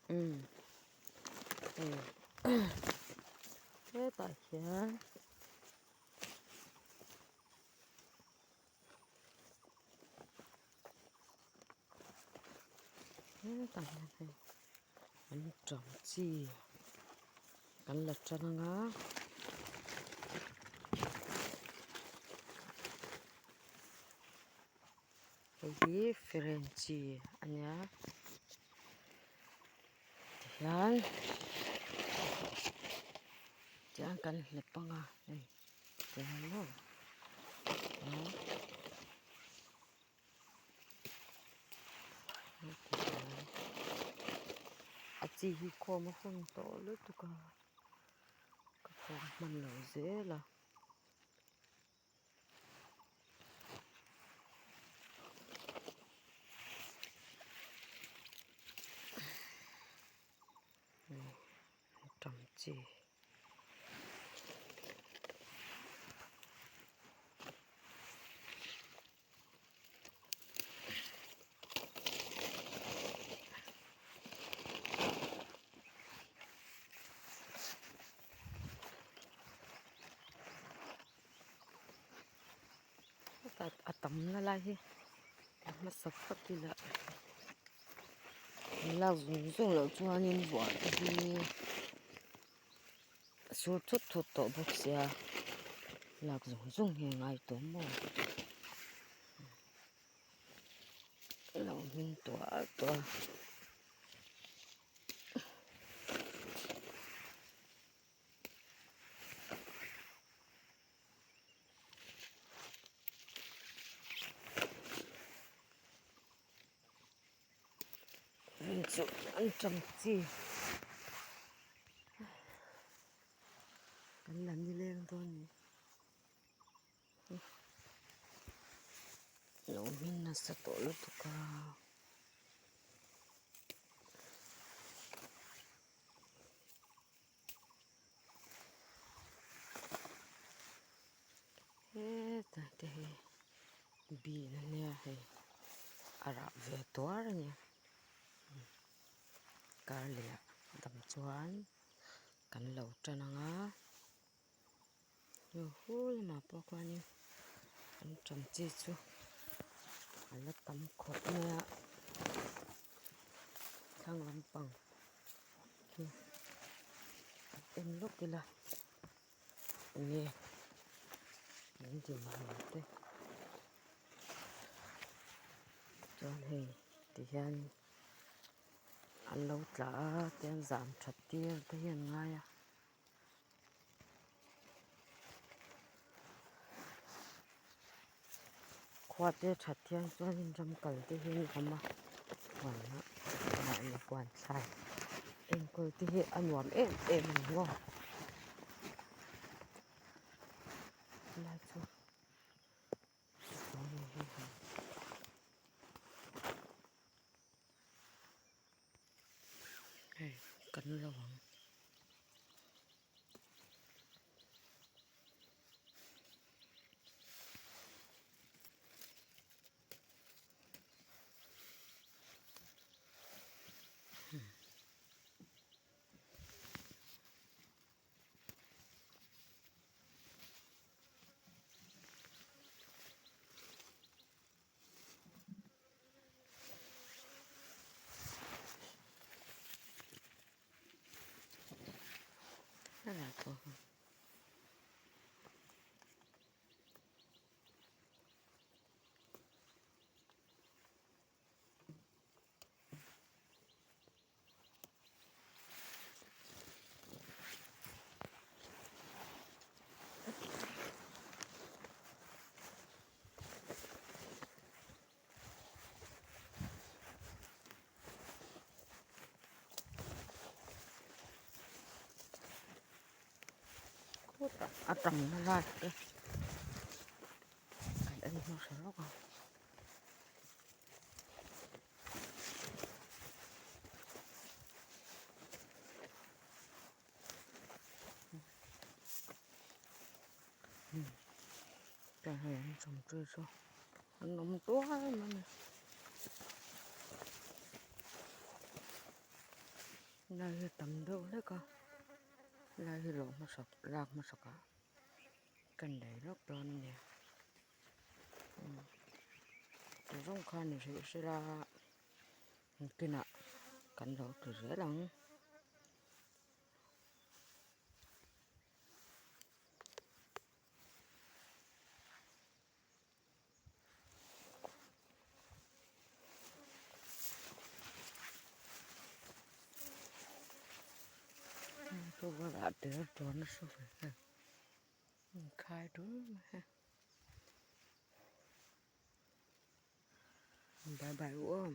Umm hei hetah hian hetah hian hei an ṭang chi kan la ṭan anga. Hei hi firen chi a nia tihian tihian kan hlep ang a hei tihian maw a chi hi khawm a hun tawh lutuk a ka khawm hman lo zel a. Tam chi a tam na lai hi a hmasa phawt ila an lak zung zung loh chuanin buah te hi a sur thut thut tawh bawk sia lak zung zung hi a ngai tawh maw a lo hming tuah tuah a. Hei chu an ṭang chi kan la nileng dawn a ni lo hming nasa tawh lutuk a. Hetah te hi bean a nia hei a rah ve tuar a ni kar leh ah dam chuan kan lo tan ang a hu lamah pawh khuanin an ṭan chi chu a la tam khawp mai a thlang lampang. Khi en lawk ila enge an din hmun te chuan hei ti hian an lo tla a tian zam that tir te hi an ngai a. Khua te that hian chuanin ram kal te hi an awm a huan ah huan thlai enkawl te hi a nuam em em a ni maw helai chu hei kan lo ang. Khawtah a tamna lai te kan en hmasa lawk ang. Hei an chawmṭui chu an awm tual mai a ni. Lai hi a tam deuh hlek a lai hi lawh hmasak lak hmasak ah ka nei lawk dawn a ni ti zawng khan ni hrih hril a kinah kan lo ti zel ang. Khai dul mai a bye bye u aw.